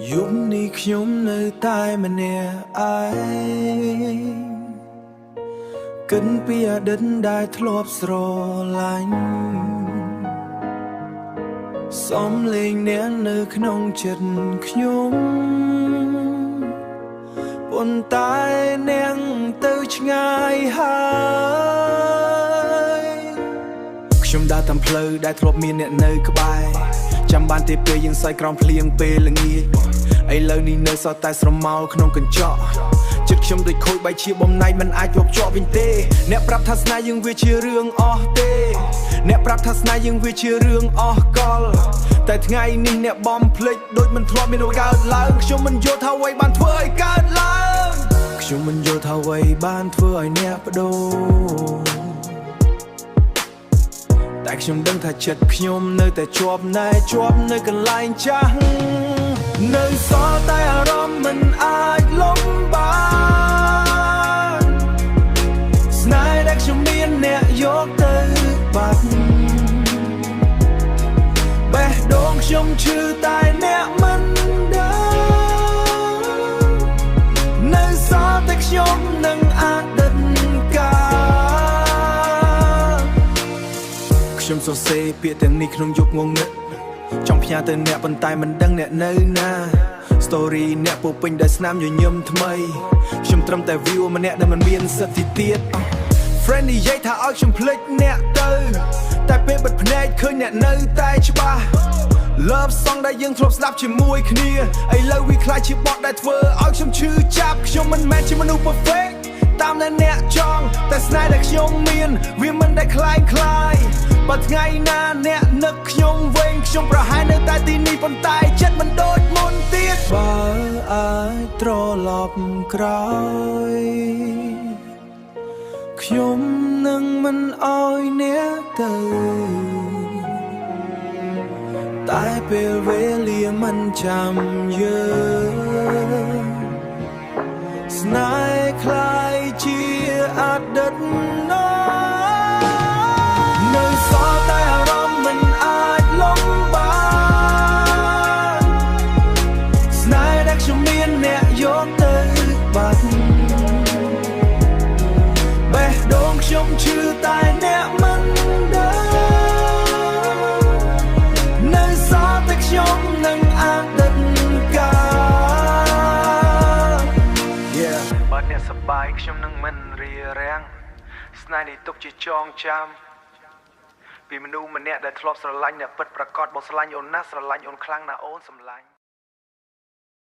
យប់នេះខ្ញុំនៅតែម្នាក់ឯងគិតពីអតីតដែលធ្លាប់ស្រឡាញ់សំលេងអ្នកនៅក្នុងចិត្តខ្ញុំប៉ុន្តែអ្នកទៅឆ្ងាយហើយខ្ញុំដើរតាមផ្លូវដែលធ្លាប់មានអ្នកនៅក្បែរចាំបានទេពេលយើងសើចក្រោមភ្លៀងពេលល្ងាចឥឡូវនេះនៅសល់តែស្រមោលក្នុងកញ្ចក់ចិត្តខ្ញុំដូចខូចបែកជាបំណែកមិនអាចយកជាប់វិញទេអ្នកប្រាប់ថាស្នេហ៍យើងវាជារឿងអស់ទេអ្នកប្រាប់ថាស្នេហ៍យើងវាជារឿងអស់កលតែថ្ងៃនេះអ្នកបំភ្លេចដូចមិនធ្លាប់មានឱកាសឡើងខ្ញុំមិនយល់ថាអ្វីបានធ្វើឲ្យកើតឡើងខ្ញុំមិនយល់ថាអ្វីបានធ្វើឲ្យអ្នកបដូរ តែខ្ញុំដឹងថាចិត្តខ្ញុំនៅតែជាប់ណែជាប់នៅកន្លែងចាស់នៅសល់តែអារម្មណ៍មិនអាចលំបានស្នេហ៍ដែលខ្ញុំមានអ្នកយកទៅបាត់បេះដូងខ្ញុំឈឺតែអ្នកមិនដឹងនៅសល់តែខ្ញុំនឹងអតីតកាល ខ្ញុំសរសេរពាក្យទាំងនេះក្នុងយប់ងងឹតចង់ផ្ញើទៅអ្នកប៉ុន្តែមិនដឹងអ្នកនៅណា Story អ្នកពោពេញដោយស្នាមញញឹមថ្មីខ្ញុំត្រឹមតែ view ម្នាក់ដែលមិនមានសិទ្ធិទៀត Friend និយាយថាឲ្យខ្ញុំភ្លេចអ្នកទៅ តែពេលបិទភ្នែកឃើញអ្នកនៅតែច្បាស់ Love song ដែលយើងធ្លាប់ស្ដាប់ជាមួយគ្នាឥឡូវវាក្លាយជាបទដែលធ្វើឲ្យខ្ញុំឈឺចាប់ខ្ញុំមិនមែនជាមនុស្ស perfect តាមដែលអ្នកចង់តែស្នេហ៍ដែលខ្ញុំមានវាមិនដែលក្លែងក្លាយបើថ្ងៃណាអ្នកនឹកខ្ញុំវិញខ្ញុំប្រហែលនៅតែទីនេះប៉ុន្តែចិត្តមិនដូចមុនទៀតបើអាចត្រឡប់ក្រោយខ្ញុំនឹងមិនអោយអ្នកទៅ តែពេលវេលាមិនចាំយើងស្នេហ៍ក្លាយជាអតីតណានៅសល់តែអារម្មណ៍មិនអាចលំបានស្នេហ៍ដែលខ្ញុំមានអ្នកយកទៅបាត់បេះដូងខ្ញុំឈឺតែអ្នកមិនដឹង នៅសល់តែខ្ញុំនឹងអតីតកាល Yeah បើអ្នកសប្បាយខ្ញុំនឹងមិនរារាំងស្នេហ៍នេះទុកជាចងចាំពីមនុស្សម្នាក់ដែលធ្លាប់ស្រឡាញ់អ្នកពិតប្រាកដបងស្រឡាញ់អូនណាស់ស្រឡាញ់អូនខ្លាំងណាស់អូនសម្លាញ់។